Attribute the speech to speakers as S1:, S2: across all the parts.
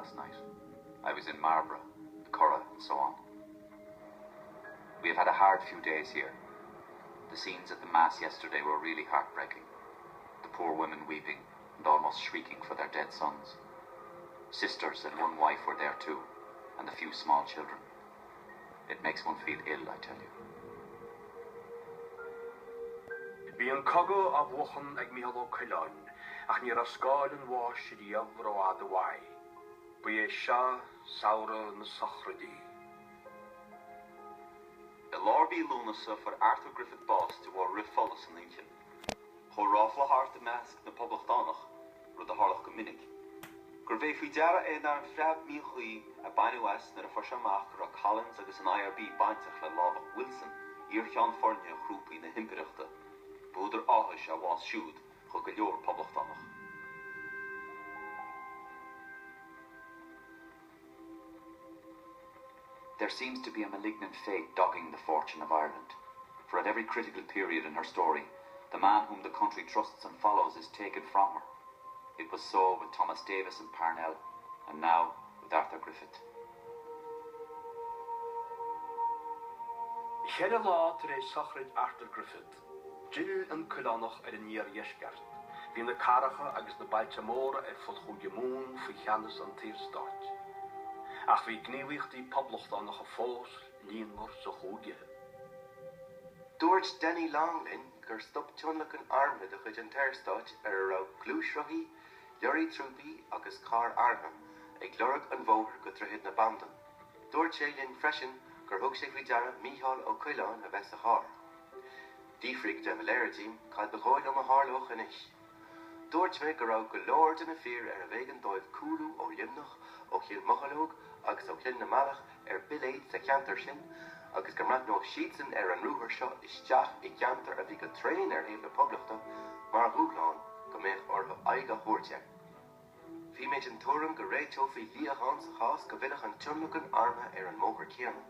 S1: last night. I was in Marlborough, the Curragh and so on. We have had a hard few days here. The scenes at the mass yesterday were really heartbreaking. The poor women weeping and almost shrieking for their dead sons. Sisters and one wife were there too, and a few small children. It makes one feel ill, I tell you.
S2: Bhí an cogadh á bhuachan ag Mícheál Ó Coileáin ach ní raibh scáil an bháis riamh rófhada uaidh. Ba é seo samhradh na sochraidí.
S3: I lár mhí Lúnasa fuair Arthur Griffith bás de bharr rith fola san inchinn. Chuaigh ráfla thart i measc na bPoblachtánach, rud a tharlódh go minic, gurbh é faoi deara é nár fhan preab míchuí a baineadh as nuair a fuair sé amach go raibh Collins agus an IRB bainteach le lámhach Wilson, iar-cheann foirne thrúpaí na hImpireachta. B'údar áthais a bhás siúd do go leor Poblachtánach.
S1: There seems to be a malignant fate dogging the fortune of Ireland, for at every critical period in her story, the man whom the country trusts and follows is taken from her. It was so with Thomas Davis and Parnell, and now with Arthur Griffith.
S2: Cheithre lá tar éis sochraid Arthur Griffith, d'fhill an Coileánach ar an iardheisceart. Bhí na cathracha agus na bailte móra ar fud Chúige Mumhan faoi cheannas an tSaorstáit. Ach bhí gníomhaíochtaí poblachtánacha fós líonmhar sa chúige.
S4: Dúirt Danny Long linn gur stop tionlacan armtha de chuid an tSaorstáit ar a raibh gluaisrothaí, leoraí trúpaí agus carr armtha, ag lorg an bhóthair go Droichead na Bandan. Dúirt sé linn freisin gur thug sé faoi deara Mícheál Ó Coileáin a bheith sa charr. D'fhiafraigh de Valera díom cad ba dhóigh liom a tharlódh anois. Dúirt mé go raibh go leor de na fir ar arbh éigean dóibh cúlú ó Luimneach, ó Chill Mocheallóg agus ó Chill na Malach ar billéad sa cheantar sin agus go mbreathnódh siadsan ar an ruathar seo isteach i gceantar a bhí go tréan ar thaobh na Poblachta mar dhúshlán go mbeadh orthu aghaidh a thabhairt air. Bhí mé den tuairim go réiteofaí luíochán sa chás go bhfillfeadh an tionlacan armtha ar an mbóthar céanna.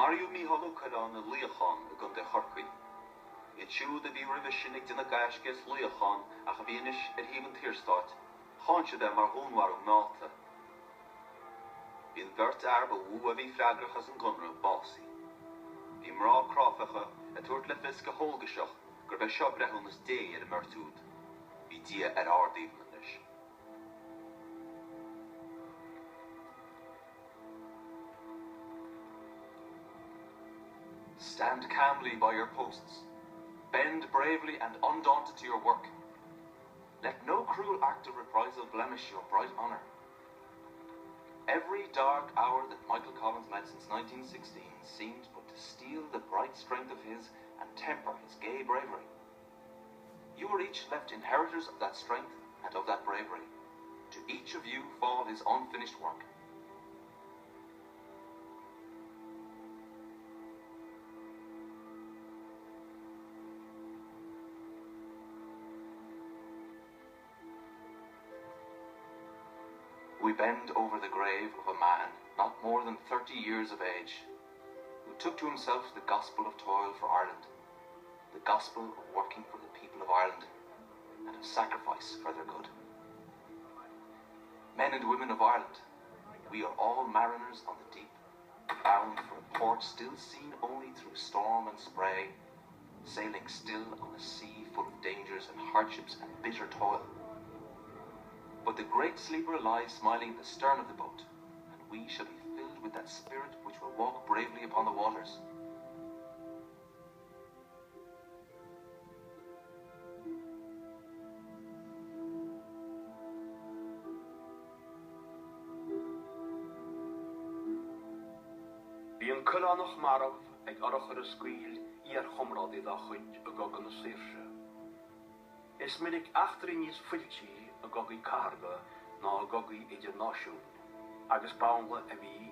S3: Maraíodh Mícheál Ó Coileáin i Luíochán i gContae Chorcaí. Iad siúd a bhí roimhe sin ag déanamh gaisce as Luíochán ach a bhí anois ar thaobh an tSaorstáit, cháin siad é mar dhúnmharú meallta. Bhí an bheirt fhear ba mhó a bhí freagrach as an gConradh básaithe. Bhí mná cráifeacha ag tabhairt le fios go heolgaiseach gurb é seo breithiúnas Dé ar an mbeirt úd. Bhí Dia ar ár dtaobh anois.
S1: Stand calmly by your posts. Bend bravely and undaunted to your work. Let no cruel act of reprisal blemish your bright honor. Every dark hour that Michael Collins met since 1916 seemed but to steal the bright strength of his and temper his gay bravery. You are each left inheritors of that strength and of that bravery. To each of you fall his unfinished work. We bend over the grave of a man not more than 30 years of age, who took to himself the gospel of toil for Ireland, the gospel of working for the people of Ireland and of sacrifice for their good. Men and women of Ireland, we are all mariners on the deep, bound for a port still seen only through storm and spray, sailing still on a sea full of dangers and hardships and bitter toil. But the great sleeper lies smiling at the stern of the boat, and we shall be filled with that spirit which will walk bravely upon the waters.
S2: Bhí an Coileánach marbh ag urchar a scaoil iarchomrádaí dá chuid i gCogadh na Saoirse. Is minic eachtraí níos fuiltí i gcogaí cathartha ná i gcogaí idir náisiúin, agus b'amhlaidh a bhí.